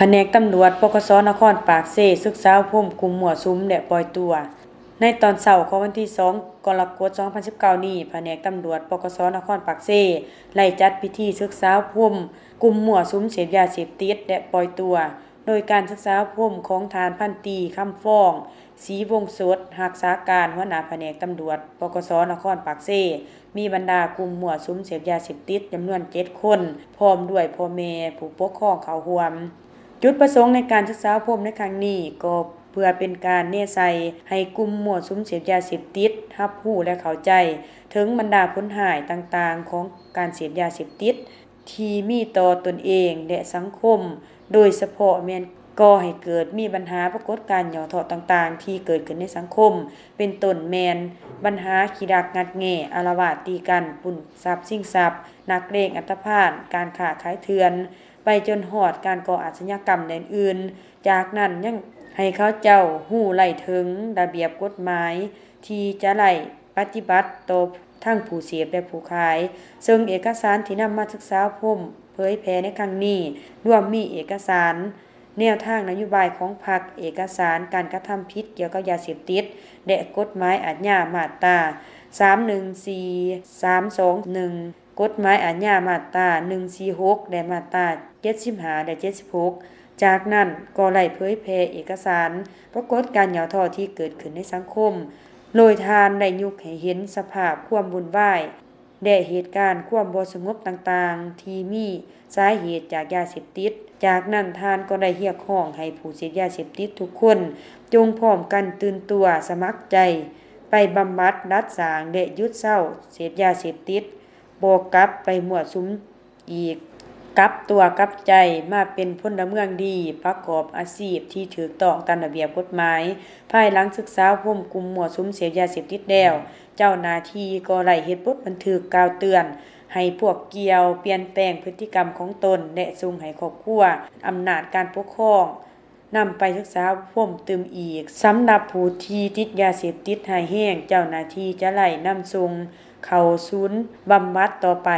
ພະແນກຕຳຫຼວດ ປກສ ນະຄອນປາກເຊ ສຶກສາອົບຮົມກຸ່ມມົ້ວສຸມ ແລະ ປ່ອຍຕົວ. ໃນຕອນເຊົ້າຂອງວັນທີສອງ ກໍລະກົດ ສອງພັນສິບເກົ້ານີ້, ພະແນກຕຳຫຼວດ ປກສ ນະຄອນປາກເຊ ໄດ້ຈັດພິທີສຶກສາອົບຮົມກຸ່ມມົ້ວສຸມເສບຢາເສບຕິດ ແລະ ປ່ອຍຕົວ, ໂດຍການສຶກສາອົບຮົມຂອງທ່ານພັນຕີ ຄຳຟອງ ສີວົງສົດ ຮັກສາການຫົວໜ້າພະແນກຕຳຫຼວດ ປກສ ນະຄອນປາກເຊ, ມີບັນດາກຸ່ມມົ້ວສຸມເສບຢາເສບຕິດຈຳນວນເຈັດຄົນ ພ້ອມດ້ວຍພໍ່ແມ່ຜູ້ປົກຄອງເຂົ້າຮ່ວມ. ຈຸດປະສົງໃນການສຶກສາອົບຮົມໃນຄັ້ງນີ້ ກໍເພື່ອເປັນການແນໃສ່ໃຫ້ກຸ່ມມົ້ວສຸມເສບຢາເສບຕິດຮັບຮູ້ ແລະ ເຂົ້າໃຈເຖິງບັນດາຜົນຮ້າຍຕ່າງໆຂອງການເສບຢາເສບຕິດ ທີ່ມີຕໍ່ຕົນເອງ ແລະ ສັງຄົມ, ໂດຍສະເພາະແມ່ນກໍ່ໃຫ້ເກີດມີບັນຫາປາກົດການຫຍໍ້ທໍ້ຕ່າງໆທີ່ເກີດຂຶ້ນໃນສັງຄົມ, ເປັນຕົ້ນແມ່ນບັນຫາຂີ້ລັກງັດແງ່, ອາລະວາດຕີກັນ, ປຸ້ນຊັບຊິງຊັບ, ນັກເລງອັນຕະພານ, ການຄ້າຂາຍເຖື່ອນ, ໄປຈົນຮອດການກໍ່ອາດຊະຍາກຳແດນອື່ນ. ຈາກນັ້ນຍັງໃຫ້ເຂົາເຈົ້າຮູ້ໄລ່ເຖິງລະບຽບກົດໝາຍທີ່ຈະໄລ່ປະຕິບັດຕໍ່ທັງຜູ້ເສບ ແລະ ຜູ້ຂາຍ, ເຊິ່ງເອກະສານທີ່ນຳມາສຶກສາອົບຮົມເຜີຍແຜ່ໃນຄັ້ງນີ້ ລວມມີເອກະສານແນວທາງນະໂຍບາຍຂອງພັກ, ເອກະສານການກະທຳຜິດກ່ຽວກັບຢາເສບຕິດ ແລະ ກົດໝາຍອາຍາມາດຕາ ສາມໜຶ່ງສີ່ ສາມສອງໜຶ່ງ, ກົດໝາຍອາຍາມາດຕາ ໜຶ່ງສີ່ຫົກ ແລະ ມາດຕາ ເຈັດສິບຫ້າ ແລະ ເຈັດສິບຫົກ. ຈາກນັ້ນກໍໄດ້ເຜີຍແຜ່ເອກະສານປາກົດການຫຍໍ້ທໍ້ທີ່ເກີດຂຶ້ນໃນສັງຄົມ, ໂດຍທ່ານໄດ້ຍົກໃຫ້ເຫັນສະພາບຄວາມວຸ່ນວາຍ ແລະ ເຫດການຄວາມບໍ່ສະຫງົບຕ່າງໆທີ່ມີສາເຫດຈາກຢາເສບຕິດ. ຈາກນັ້ນທ່ານກໍໄດ້ຮຽກຮ້ອງໃຫ້ຜູ້ເສບຢາເສບຕິດທຸກຄົນ ຈົ່ງພ້ອມກັນຕື່ນຕົວ, ສະໝັກໃຈໄປບຳບັດ, ດັດສ້າງ ແລະ ຢຸດເຊົາເສບຢາເສບຕິດ, ບໍ່ກັບໄປມົ້ວສຸມອີກ, ກັບຕົວກັບໃຈມາເປັນພົນລະເມືອງດີ, ປະກອບອາຊີບທີ່ຖືກຕ້ອງຕາມລະບຽບກົດໝາຍ. ພາຍຫຼັງສຶກສາອົບຮົມກຸ່ມມົ້ວສຸມເສບຢາເສບຕິດແລ້ວ, ເຈົ້າໜ້າທີ່ກໍໄດ້ເຮັດບົດບັນທຶກກ່າວເຕືອນໃຫ້ພວກກ່ຽວປ່ຽນແປງພຶດຕິກຳຂອງຕົນ ແລະ ສົ່ງໃຫ້ຄອບຄົວ, ອຳນາດການປົກຄອງ ນຳໄປສຶກສາອົບຮົມຕື່ມອີກ. ສຳລັບຜູ້ທີ່ຕິດຢາເສບຕິດຮ້າຍແຮງ, ເຈົ້າໜ້າທີ່ຈະໄລ່ນຳສົ່ງເຂົ້າສູນບຳບັດຕໍ່ໄປ.